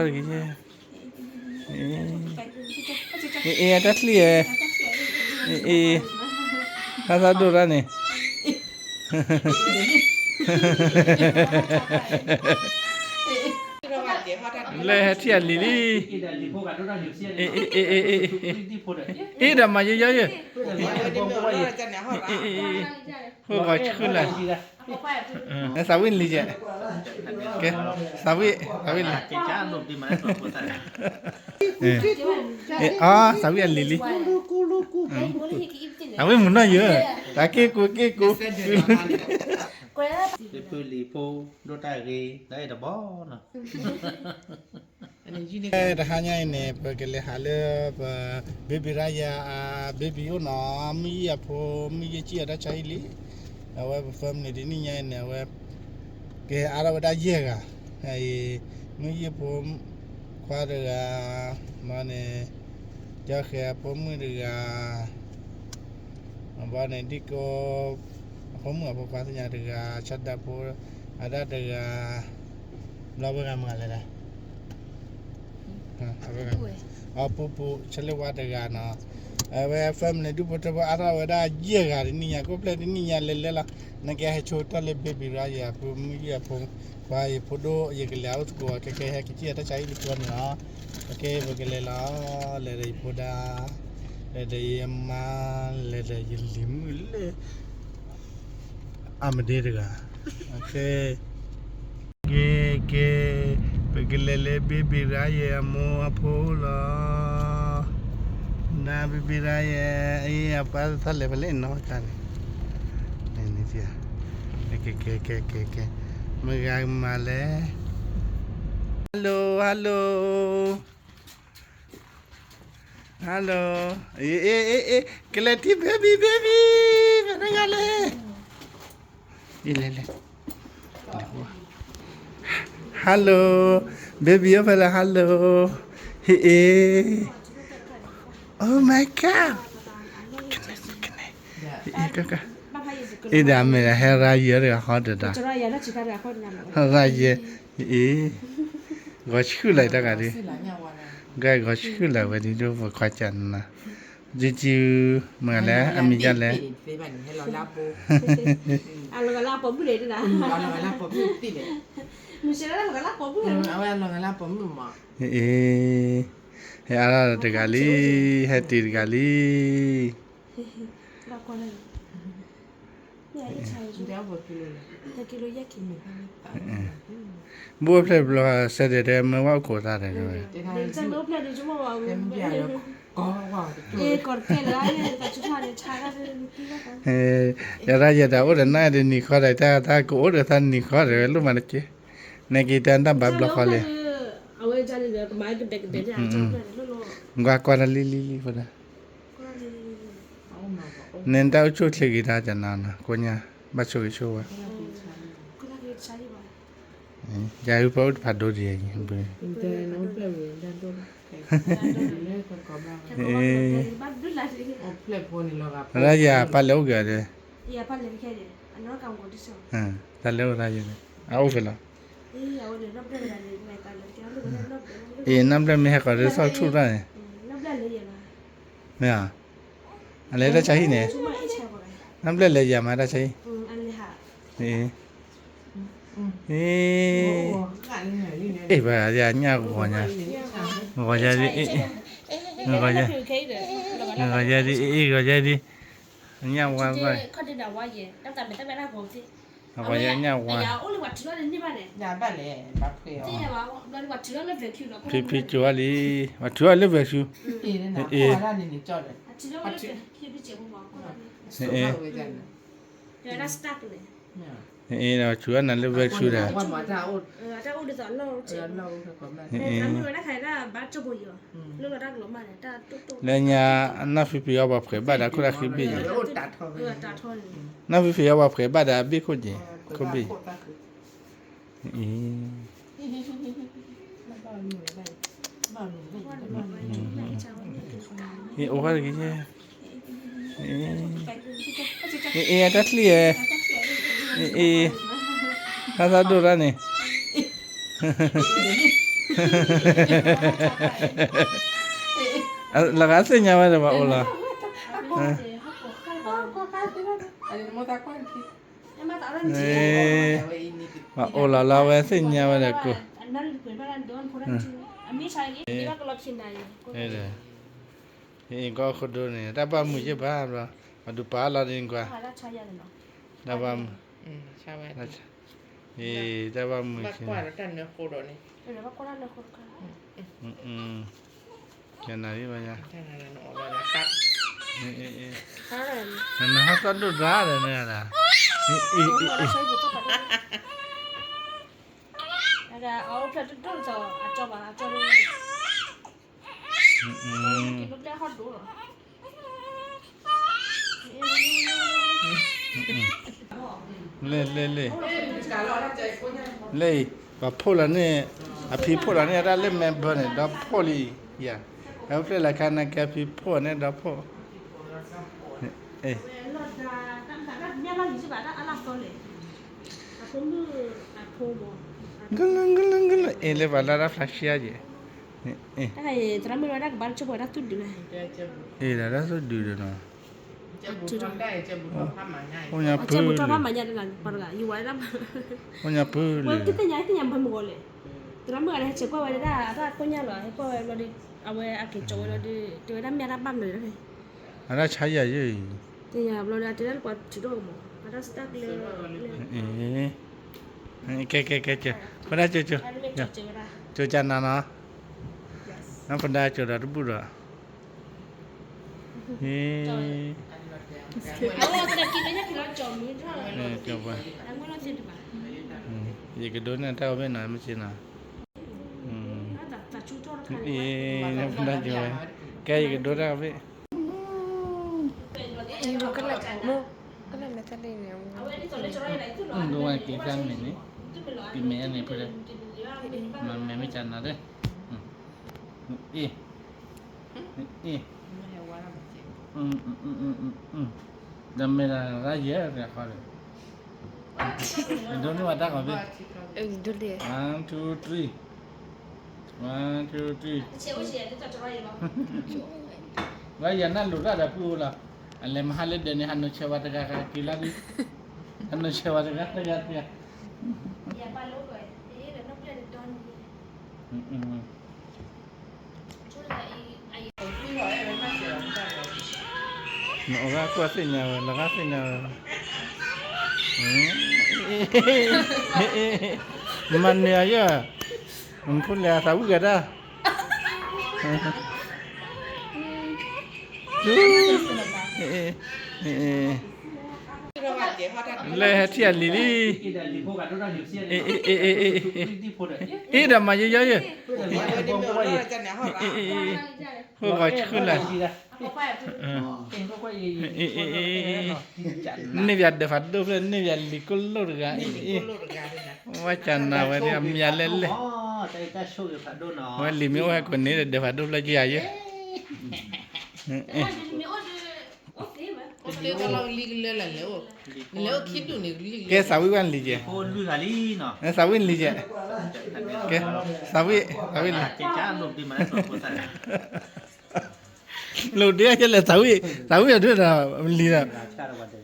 တၢ်ချံၣ်ဧဲ, အ့ၣ်, တၢ်သးဒိၣ်တၢ်န့ၣ်, လၢဟဲထံၣ်အလံၤလံ, အ့ၣ်ဒီးမၤယိယီယဲ, ဃိဂီၤဆူၣ်လၢ်, သးဝံၣ်လံယဲ, သးဝံၣ်, သးဝံၣ်လံ, အသးဝံၣ်အလံၤလံ, သးဝံၣ်မုၢ်နီၢ်ယဲ, တၢ်က့ၢ်ကူက့ၢ်ကူ, လံၤဖိလံၤဖိဒိၣ်တၢ်ဂ့ၤ တၢ်အဲၣ်တဘီနီၤ. တဟါညါအံၤန့ၣ် ပကလဲၤဟးလၢပ baby ရါယၤ baby အိၣ်နီၤ, မုၢ်ယံၤအဖိ မုၢ်ယံၤစံၣ်အီၤတၢ်ဆါဟံၣ်လံ, အဝဲပ family တနံၣ်ညါအံၤန့ၣ် အဝဲ ကဟဲအါထီၣ်ဝဲဒၣ်ယဲၢ်ဂၤ, မုၢ်ယံၤဖိခွါတဂၤ, ဘၣ်န့ၣ် ကၠီဃဲၤအဖိမုၣ်တဂၤ, ဘၣ်န့ၣ် ဒံၣ်ကိ အဖိမုၣ်အဖိခွါသ့ၣ်ညါတဂၤ, ဆီဒၣ်ဖိအဒၣ်တဂၤ, ဘျီဝဲဂၤမၤလဲၣ်ဒၣ် အပူၤပူၤ ဆၢလ့ဝါတဂၤနီၤ, အဝဲ family ဒူၣ်ဖိထၢဖိအါထီၣ်ဝဲဒၣ်ယဲၢ်ဂၤတနံၣ်ညါ, ကိးဖျဲၣ်တနံၣ်ညါလဲၤလဲၤလီၤ, နကဟဲဆိကတၢၢ်လၢ baby ရါယၤ ဖိမုၣ်ယံၤအဖိခွါအံၤ ဖိဒိၣ် ယကလဲၤအအိၣ်သကိး ခဲကဲဟဲကစံၣ်အတၢ်ဆါဟံၣ်လံကျီန့ၣ်လီၤ, ခဲကဲပကလဲၤလီၤ, လဲၤဒီးယဖိဒါ, လဲၤဒီးယမါ, လဲၤဒီးယလံၤမုၣ်လၢ အမဒ့တဂၤ, ကဲ, ကဲ, ပကလဲၤလၢ baby ရါယၤအမိၢ်အဖိလီၤ, န baby ရါယၤ, အံၤ အပၢ်သးလဲၤဖဲလဲၣ်နီၢ်ခါန့ၣ်, ကဲ, ကဲ, ကဲ, မုၢ်ဂၤမၤလဲၣ်, hello hello hello, ကလဲၤထံၣ် baby baby, မနုၤဂၤလဲၣ်, လဲၤလဲၤ, hello, baby အိၣ်ဖဲလဲၣ် hello, ဟ့ၣ်အ့, oh my god, ကနဲ, အ့ၣ်ဒၣ်မ့ၢ်ဒၣ်ဟဲရါယဲၢ်တဂၤဃီဒီး, ရါယဲၢ်, အ့ၣ်, ဂီၤဆူၣ်လၢတၢ်ဂၤဒု, ဂီၤဆူၣ်လၢဝဲဒုဒိၣ်ပခွါကနၤ, ကကမၤလဲၣ် အမံၤဒ်လဲၣ်, အ့ၣ်, ဟဲအါထီၣ်တဂၤလံ, ဟဲတ့ၢ်တဂၤလံ. ဘိၣ်ဖျဲၣ်ဘျီ စဲးဒဲးတဲမ့ၢ်ဝဲအိၣ်ကိးသးဒီး, ယၤတၢ်ယဲဒၣ်အိၣ်ဒီးနၤ တနံၤဃီဒီးတၢ်တၢ်ကအိၣ်ဒီးသးတနံၤဃီဒီး လိၣ်မးတက့ၢ်, နက့ၤတဲတၢ်ဘၣ်ဘျီဃီလံ, ကွၢ်ကွၢ်တၢ်လံလံလံဖိဒၣ်, နတၢ်အိၣ်ဆူၣ်ချ့က့ၤတၢ်ကနၤနီၤ ကိးညါ, ဘၣ်ဆိၣ်ဂ့ၤဆိၣ်ဝါ, ယၤအုၣ်ပှၤအိၣ်တဖးဒိၣ်ဒံးအံၤ, ရါယၤပၢ်လဲၤအိၣ်က့ၤဒီး, တၢ်လဲၤအိၣ်ရါယၤန့ၣ် အအိၣ်ဖဲလဲၣ်, အ့ၣ် နဘျဲၣ်မ့ၢ်ဟဲကီးဒီး ဆီၣ်ထူၣ်တၢ်န့ၣ်, မ့ၢ်ဧါ, အလဲၤတၢ်ဆါဟံၣ်န့ၣ်, နဘျဲၣ်လဲၤယၤမးတၢ်ဆါဟံၣ်, အ့ၣ်, အ့ၣ်, အ့ၣ်ဘၣ်ညါဂီၤညါ, ဂီၤညါဒ်, ဂီၤညါဒ်, အ့ၣ် ဂီၤညါဒ်, ညၣ်ဝါဘၣ်, ဂီၤညါညၣ်ဝါ, ဖံဖံကၠိလံ, ပှၤထုးအီၤလၢ vacuum, အ့ၣ်, အ့ၣ်, ဒီးထုးအီၤနၤလၢ vacuum ဒီး, လၢညါ နီၢ်ဖံဖံအီၤပှၤဖှဲးဘၣ်ဒီး ခိၣ်တၢ်ဃံဘ့ၣ်ယဲၢ်, နီၢ်ဖံဖံအီၤပှၤဖှဲးဘၣ်ဒီးအဘ့ၣ်ခိၣ်က့ၤ, ခိၣ်ဘ့ၣ်, အ့ၣ်, အ့ၣ်, အိၣ်ဝဲတဂ့ၤ, အ့ၣ်, တၢ်ချံၣ်ဧဲ, အ့ၣ်, တၢ်သးဒိၣ်တၢ်န့ၣ်, လၢဂၤသ့ၣ်ညါဝဲဒီးပှၤအိၣ်လီၤ, ပှၤအိၣ်လီၤလီၤဝဲသ့ၣ်ညါဝဲဒီးကိၢ်, အံၤကီၢ်ခိၣ်ဒိၣ်န့ၣ် တၢ်ဘၣ်မုာ်ယ့ၢ်ဘၣ်ဘျီ, ပှၤဒုးပာ်လီၤဒ်န့ၣ်ကွၢ်, တၢ်ဘၣ်မုာ်, အံၤ တၢ်ဘၣ်မုာ်ဆ့ၣ်, ကနၤရံၣ်ဘၣ်ယါ, နဟးသီၣ်ဒိၣ်ဒၣ်ဒီးန့ၣ်, လ့ၢ်လ့ၢ်လ့ၢ်, လၢအံၤ ပှၤဖှိၣ်လီၤန့ၣ်, အဖံဖှိၣ်လီၤန့ၣ် အတၢ်လၢမဲဘၢန့ၣ် ဒီဖှိၣ်လံယၤ, အဖျဲၣ်လၢခါန့ၣ်ကဲဖံဖှိၣ်န့ၣ်ဒီဖှိၣ်, ကလၢကလၢကလၢ အ့ၣ်လၢပှၤလၢတၢ်ဖျါဆံးယဲၢ်, သရၣ်မုၣ်ဝဲဒၣ်ကဘၣ်တဆိကမိၣ်ဝဲဒၣ်သူၣ်ဒုး, အ့ၣ်ဒီးတၢ်သူၣ်ဒုးဒီးနီၤ, အိၣ်ညါပူၤ, အိၣ်ညါပူၤလံ, သ့ၣ်ညါသ့ၣ်ညါမ့ၢ်မဂီၤလဲၣ်, သရၣ်မုၣ်ဂၤန့ၣ် ဟဲဆဲးကွၢ်ဝဲဒၣ် အတၢ်ကိၢ်ညါလီၤ, ဟဲကွၢ်ဝဲဘျီဒီး အဝဲအက့ၤကၠီဝဲလီၤဒီး တဲဝဲဒၣ်မ့ၢ်အတၢ်ဘၣ်မနုၤလဲၣ်, အတၢ်ဆါယၤယဲၢ်အံၤ, သ့ၣ်ညါဘျီဒီး အတဲဒၣ်လၢပှၤထုးထီၣ်ကမး အတၢ်စတၢ်ကလၢ, ကဲကဲကဲကဲ, ဖိဒၣ်ကၠိကၠိ, ကၠိကၢ်နၤနီၤ, ဖိဒၣ်ကၠိဒီးတဘူၣ်ဒီး, ယကဒိးန့ၢ်တၢ်အိၣ်ဖှိၣ်နီၤ မ့ၢ်က့နီၤ, ဖိဒၣ်ကၠိဝဲ, ကဲယကဒိးတၢ်အိၣ်ဖှိၣ် ကဝဲက့ၤတၢ်မ့ၢ်န့ၣ်, ကမ့ၢ်န့ၣ်ဖဲလဲၣ်, မ့မ့ၢ်ကနၤဒီး, အ့ၣ်, အ့ၣ်, ဒီးမ့ၢ်ဒၣ်ရၣ်ယဲၢ်တဂၤဃီဒီး, ဒိးန့ၢ်ဝဲတၢ်ကီၢ်ဖဲ, one two three, one two three, ရၣ်ယၤနၢ်လိၤတၢ်ဒီးပုၢ်အိၣ်လီၤ, အလဲၤမဟါလၢဒဲးန့ၣ် ဟးနိၣ်ဆဲးဝဲတဂၤဂၤက့ၤလၢဒုး, ဟးနိၣ်ဆဲးဝဲတဂၤတဂၤတဂၤ, နအိၣ်ဂၤကွၢ်သ့ၣ်ညါဝဲ လၢဂၤသ့ၣ်ညါဝဲ, မၤန့ၢ်အယဲၢ်, မဖူလဲၤအသးဝံၣ်ဂၤဒၣ် လၢဟဲထံၣ်အလံၤလံ, အ့ၣ်ဒီးမၤယိယီယဲၢ်, ဃိဂီၤဆူလၢ်, န့ၢ်ပၠးဒၢးဖးဒိၣ်ဖျၢၣ် န့ၢ်ပၠးလံၤကိၢ်လိၣ်တဂၤအံၤ, ဝဲကနၤဝဲဒၣ်အမံၤလဲၣ်လဲၣ်, ဝဲလံၤမ့ၢ်အိၣ်ဟဲကိးန့ၢ်ဒီးဒၢးဖးဒိၣ်ဖျၢၣ်ကယၤယဲၢ် ကဲသးဝံၣ်ဝဲလံၤကဲ, သးဝံၣ်လံၤကဲ, ကဲ, သးဝံၣ်, သးဝံၣ်လံၤ, လိၣ်ဒ့ကဲလဲၣ်သးဝံၣ်, သးဝံၣ်အဒိၣ်ဒီးလံၤဒီး,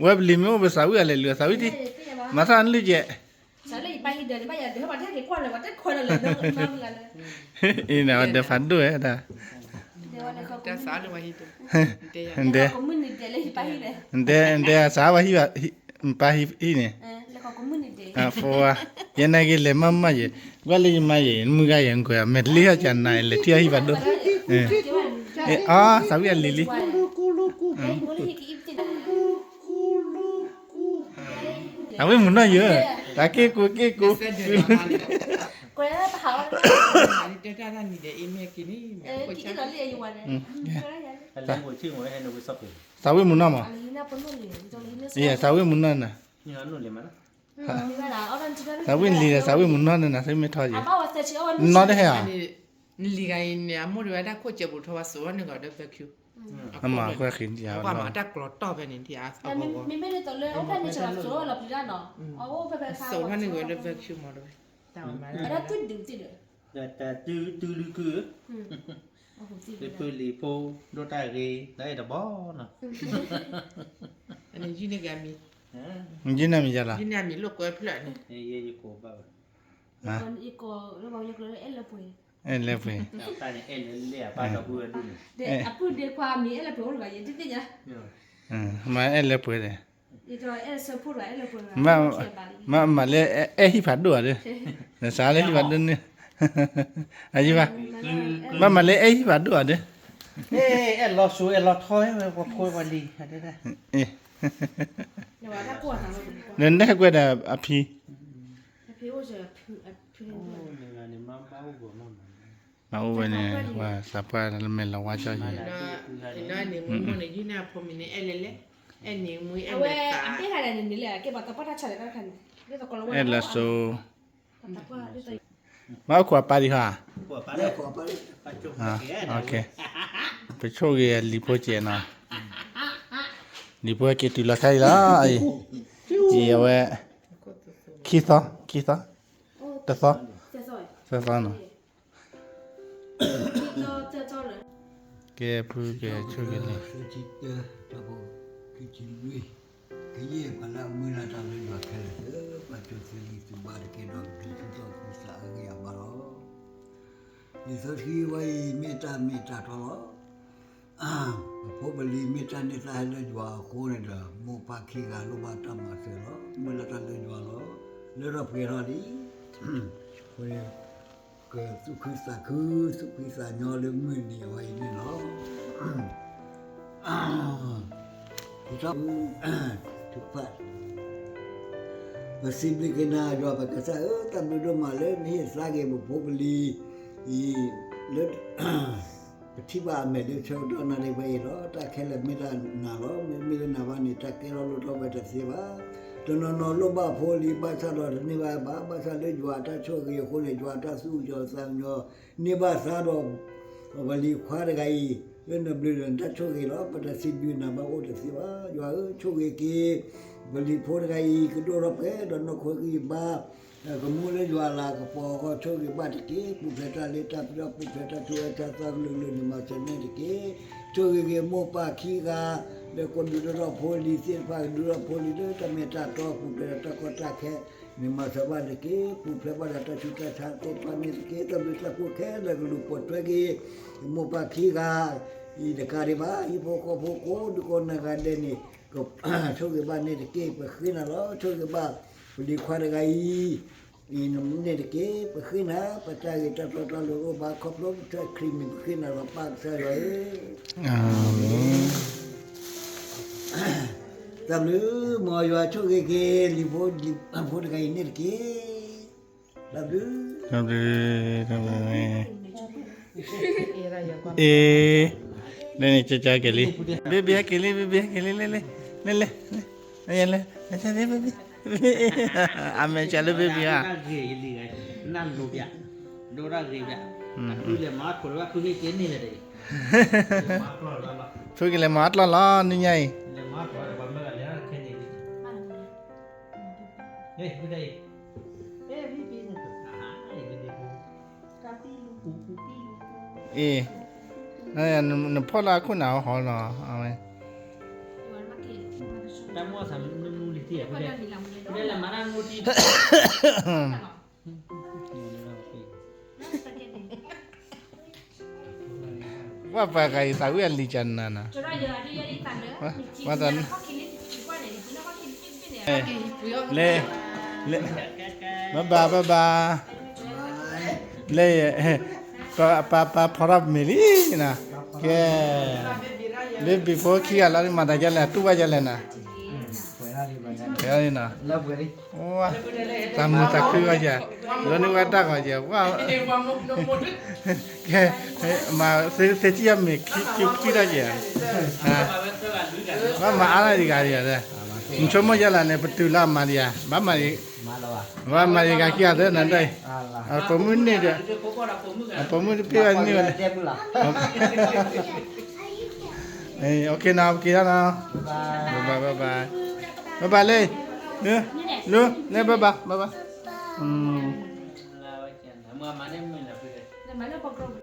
ဝဲပလံၤမ့ၢ်အိၣ်ပသးဝံၣ်အလဲၤလုၢ်သးဝံၣ်ဒံး, မၤသၣ်နလုၢ်ကဲ အံၤန့ၣ် အဒၢးဖးဒိၣ်ဝဲဒၣ်, ဒဲ, ဒဲ, စးဝဲဟံၣ်ဘၣ်, ပၢ်ဟံၣ်အံၤန့ၣ်, ဖိဝါ, ယဲနာ်က့ၤလဲၤမၤမၤယဲၢ်, ကွၢ်လၢယမါယဲၢ် မုၢ်ဂၤယဲၢ် ကွဲးမဲာ်လံဟီၣ်ကနၤ လဲၤထံၣ်အဟံၣ်ဘၣ်ဒိၣ်, အီ သးဝံၣ်အလံၤလံ, အဝဲမုၢ်နီၢ်ယဲၢ်, တၢ်က့ၢ်ကူက့ၢ်ကူ, သးဝံၣ်မုၢ်နီၢ်မး, သးဝံၣ်လံဒီး သးဝံၣ်မုၢ်နီၢ်န့ၣ် နသ့မ့ၢ်ထီယဲၢ်, နီၢ်တဟဲဧါ, နလံၤဂၤအံၤန့ၣ် အမိၢ်တဝဲဒၣ်ခိၣ်ကဲးဘူးထီၣ်ဝဲစိာ်ထီၣ်န့ၢ်ဂီၤဒီး vacuum, အမၤအဃိ တၢ်ကျီတီၢ်ဖဲန့ၣ် အဂီၢ်ဂီၢ်, စိာ်ထီၣ်န့ၢ်ဂီၤဒီး vacuum မးတဝဲ, တၢ်ဝဲမၤလၢ vacuum မးတဝဲ, တၢ်ဝဲမၤလၢ တၢ်တုၤတုၤလုၢ်ကုၢ်, လၢဖုလံၤဖိ ဒိၣ်တၢ်ဂ့ၤ တၢ်အဲၣ်တဘီနီၤ, န့ၣ်ယုၢ်န့ၢ်ဂၤမံၤ, ယုၢ်န့ၢ်မံၤယၤလီၤ, ယုၢ်န့ၢ်မံၤလိာ်ကွဲဖျၢၣ်န့ၣ်, ယကိးဘၣ်ဝဲ, ယကိးလၢပှၤကညီကျိာ်လၢအဲၣ်လၢပှဲၤ, အဲၣ်လၢပှဲၤ, အပုၢ်ဒ့ခွါမံၤအဲၣ်လၢပှဲၤအိၣ်တဂၤ ယတသ့ၣ်ညါ, မ့ၢ်အဲၣ်လၢပှဲၤဒီး မ့ၢ်လၢအဲၣ်ဟံၣ်ဖးဒိၣ်ဧါဒီး, နစးလၢဟံၣ်ဖးဒိၣ်န့ၣ်, အယံၤဘၣ်, မ့ၢ်မၤလၢအဲၣ်ဟံၣ်ဖးဒိၣ်ဧါဒီး, အဲၣ်လီၤစိၤအဲၣ်လီၤထီဝဲပှၤဖိပှၤလံၤ, နနဟဲကွဲဒီးအဖံ မၤအိၣ်ဝဲန့ၣ် ပှၤသးပှၢ်လၢမဲာ်လီၤဝါကၠီယံၤ, န့ၣ်မ့ၢ်န့ၣ် ယုၢ်န့ၢ်အဖိမံၤန့ၣ် အဲၣ်လဲၣ်လဲၣ်, အဲၣ်န့ၣ်မူအဲၣ်လဲၣ်သး, အဲၣ်လီၤစိၤ, မ့ၢ်အိၣ်ခိးအပၢ်ဒံးဟါ, ပဆိၣ်ဂ့ၤလံၤဖိစဲးနီၤ, လံၤဖိဟဲက့ၤတုၤလီၤခါအံၤလီၤ, အံၤအဝဲ ခံသီ, ခံသီ, တသီ, သၢသီနီၤ ကဲဖုကဲဆိၣ်ဂ့ၤလံ, ခံဆံတၢ, ခံဆံလွံၢ်, ကယဲၢ်ပှၤလၢအမုၢ်လၢ်တၢ်လၢယွၤခဲလၢာ်လၢ ပှၤကၠိသ့လံသူၣ်ဘၣ်တက့ၢ်ဒီး ကဒုးဆူၣ်ထီၣ်သူၣ်သးအဂ့ၢ်အဘၣ်လီၤ. လံာ်စီဆှံဝဲအံၤ မ့ၢ်တၢ်မ့ၢ်တၢ်တီလီၤ. ပဖိပလံၤမ့ၢ်တၢ်န့ၢ်သါဟဲလၢယွၤအဃိန့ၣ်ဒီး မိၢ်ပၢ်ခံဂၤလိၣ်ဘၣ်တၢ်မၤစၢၤလီၤ. မုၢ်လၢတၢ်လၢယွၤလီၤ. လၢထီၣ်ပှဲၤထီၣ်လံ အဃိန့ၣ် ကသူၣ်ခုသးခု သူၣ်ဖှံသးညီလၢမုၢ်နံၤအဝဲအံၤန့ၣ်လီၤ. ထီၣ် ပစံးဘျုးက့ၤနၤ ယွၤပကစၢ်ဧၢ, တၢ်ဘျုးဒိၣ်မးလၢနဟ့ၣ်သါက့ၤပဖိပလံၤအံၤ လၢ ပထံၣ်ဘၣ်အမဲာ်လၢဆၢကတီၢ်နၣ်ရံၣ်ဝဲအံၤလီၤ. တၢ်ခဲလၢာ်မ့ၢ်တၢ်နၤလီၤ. မ့မ့ၢ်လၢနၤဘၣ်န့ၣ် တၢ်ကဲထီၣ်လိၣ်ထီၣ်ဝဲတသ့ဘၣ်. တနီၤနီၤလိၣ်ဘၣ်ဖိလံၤဘၣ်ဆၣ်ဒီးတန့ၢ်ဘၣ်ဘၣ်. ဘၣ်ဆၣ်လၢယွၤအတၢ်ဆိၣ်ဂ့ၤအဃိန့ၣ် ယွၤအတၢ်သူၣ်ကညီၤသးကညီၤ န့ၢ်ဘၣ်သါဒီး ပလံၤခွါတဂၤအံၤ လၢနဘျုးဒီးနတၢ်ဆိၣ်ဂ့ၤလီၤ. ပတစံးဘျုးနၤဘၣ်အိၣ်တသ့ဘၣ်. ယွၤဧၢ ဆိၣ်ဂ့ၤက့ၤ ပလံၤဖိတဂၤအံၤ ကဒိၣ်ထီၣ်ပှဲၤဒီးနီၢ်ခိကံၢ်ဘါ ကမူလၢယွၤအလၤကပီၤအဂီၢ် ဆိၣ်ဂ့ၤဘၣ်တက့ၢ်. ပူၤဖျဲးတၢ်လ့တၢ်ပျီ ပူၤဖျဲးတၢ်ထူးတၢ်တီၤသးကလုာ်ကလုာ်န့ၣ် မၤစၢၤန့ၢ်တက့ၢ်. ဆိၣ်ဂ့ၤက့ၤမိၢ်ပၢ်ခံဂၤ လၢကဒုးဒိၣ်ထီၣ်ဖိလံၤသ့ၣ်တဖၣ် ကဒုးထီၣ်ဖိလံၤလၢတၢ်မဲာ်တၢ်တီ ပူၤဖျဲးဒီးတၢ်ကီတၢ်ခဲ န့ၣ်မၤစၢၤဘၣ်တက့ၢ်. ပူၤဖျဲးဘၣ်ဒီးတၢ်ဆူးတၢ်ဆါသ့ၣ်တဖၣ်န့ၣ်တက့ၢ်. တၢ်ဘျုးတၢ်ဖှိၣ်ခဲလၢာ်ကလူၤပိာ်ထွဲက့ၤ မိၢ်ပၢ်ခံဂၤ အံၤတကးဒံးဘၣ် ဟံၣ်ဖိဃီဖိကိးဒူကိးနၤဂၤဒဲးန့ၣ် ကဆိၣ်ဂ့ၤဘၣ်န့ၣ်တက့ၢ်. ပဃ့နၤလီၤ. ဆိၣ်ဂ့ၤဘၣ် ပလံၤခွါတဂၤအံၤ အံၤန့ၣ်တက့ၢ်. ပဃ့နၤ ပတၢ်ဂ့ၤတၢ်တီတၢ်လိၤအိၣ်ဘၣ်ခီဖျိကစၢ်ခရံာ်န့ၣ် ပဃ့နၤလီၤ ပၢ်ကစၢ်ယွၤဧၢ တၢ်ဘျုး မ်ယွၤဆိၣ်ဂ့ၤက့ၤ လံၤဖိ လံၤဖိတဂၤအံၤန့ၣ်တက့ၢ်. တၢ်ဘျုး တၢ်ဘျုး တၢ်ဘျုး အ့ လၢန့ၣ်ကကက့ၤလံ ဘ့ဘ့ဟဲက့ၤလံ ဘ့ဘ့ဟဲက့ၤလံ လၢ လၢ လၢ လၢ လၢ လၢ လၢ လၢ အမဲာ်ဆှးလၢဘ့ဘ့ဧါ ဖုကလဲၤမၤအီၣ်တလီၢ်လီၤ နညါအံၤ အ့ နဖီၣ်လၢအခိၣ်နၢ်ဟီလီၤ အဝဲ ပှၤပှၤဂၤအံၤသးဝံၣ်အလံၤကနၤနီၤ, ဝဲတ လၢ လၢ ဘၣ်ဘၣ်ဘၣ်ဘၣ်, လၢ ပပပဖီထီၣ်ပမ့ၤလံနီၤ, ကဲ လၢဘံၣ်ဖိခံဂၤလီၤ မၤတၢ်ယဲလဲၣ် တူၢ်ဘၣ်ယဲလဲၣ်နီၤ, ပှဲၤလံနီၤ, ဝဲ သးမုာ်သးခုဂီၢ်ယဲ, လီၤန့ၢ်ဝဲတၢ်ဂီၤယဲ, ဝဲ ကဲ မၤသ့ထံၣ်ယဲမ့ၢ်ခံထံၣ်တၢ်ယဲ, ဘၣ်မၤအါလၢယဂၤယဲ, နဆိကမိၣ်ယဲလဲၣ်န့ၣ် ပတုၤလၢအမၤဒံးယၤ, ဘၣ်မၤ ဘၣ်မၤယဂၤခံဂၤသၢနၤဒၣ်အံၤ, အပိာ်မုၣ်န့ၣ်ဒီး, အပိာ်မုၣ်တပ့ၢ်ဘၣ်န့ၢ်ဝဲလဲၣ်, โอเคနီၤ ပက့ၤဒၣ်နီၤ, bye bye bye bye, bye bye လၢ, လၢ လၢ bye bye bye bye, อืม မၤမၤန့ၣ်မုၢ်နၤဖု လၢပကြၢး